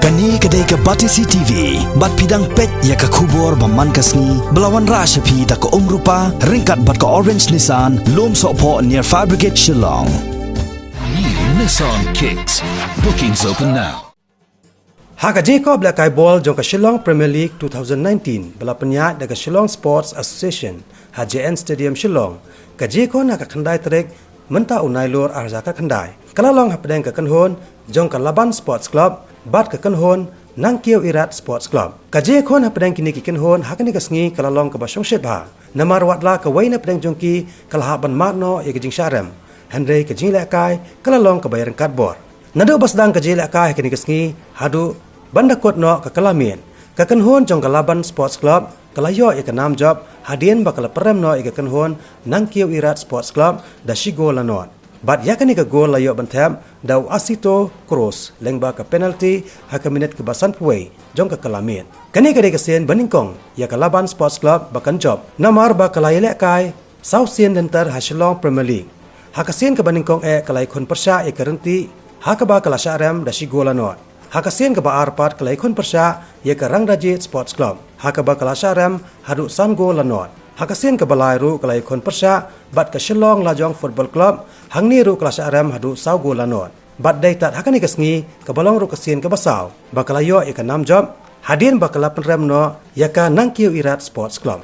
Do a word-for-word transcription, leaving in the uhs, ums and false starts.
Kane ka dei ka Batesi T V, bad phi dang peit ïa ka khubor ba man ka sngi, ba la wanrah sha phi da ka Umrupa, ryngkat bad ka Orange Nissan, Lumsohphoh near Fire Brigade Shillong. New Nissan Kicks. Bookings open now. Ha ka jingïakop lehkai bol jong ka Shillong Premier League two thousand nineteen, ba la pynïaid da ka Shillong Sports Association, ha J N Stadium Shillong, ka jingïakhun ha ka khyndai tarik mynta u Nailur arhajar khatkhyndai, ka la long hapdeng ka kynhun jong ka Laban Sports Club bad ka kynhun Nangkiew Irat Sports Club. Ka jingïakhun hapdeng kine ki kynhun ha kane ka sngi ka la long kaba shongshit bha, namar watla kawei na pdeng jong ki ka la hap ban mad noh ïa ka jingshah rem, hynrei ka jinglehkai ka la long kaba ïaryngkat bor. Naduh ba sdang ka jingïalehkai ha kane ka sngi haduh ban da kut noh ka kylla miet, ka kynhun jong ka Laban Sports Club ka la ïoh ïa ka nam jop hadien ba ka la pynrem noh ïa ka kynhun Nangkiew Irat Sports Club da shi gol la nod. Bad ïa kane ka gol la ïoh ban thep da u Asito Cruz lyngba ka penalty ha ka minit kaba sanphew wei jong ka kylla miet. Kane ka dei ka sien ba nyngkong ïa ka Laban Sports Club ba kan jop, namar ba ka la ïalehkai saw sien lynter ha Shillong Premier League. Ha ka sien kaba nyngkong eh ka la ïakhun pyrshah ïa ka Ryntih, ha kaba ka la shah rem da shi gol la nod. Ha ka sien kaba ar pat ka la ïakhun pyrshah ïa ka Rangrajit Sports Club, ha kaba ka la shah rem haduh san gol la nod. Ha ka sien kaba lai ruh ka la ïakhun pyrshah bad ka Shillong Lajong Football Club, hangne ruh ka la shah rem haduh saw gol la nod. Bad dei tad ha kane ka sngi kaba long ruh ka sien kaba saw ba ka la ïoh ïa ka nam jop hadien ba ka la pynrem noh ïa ka Nangkiew Irat Sports Club.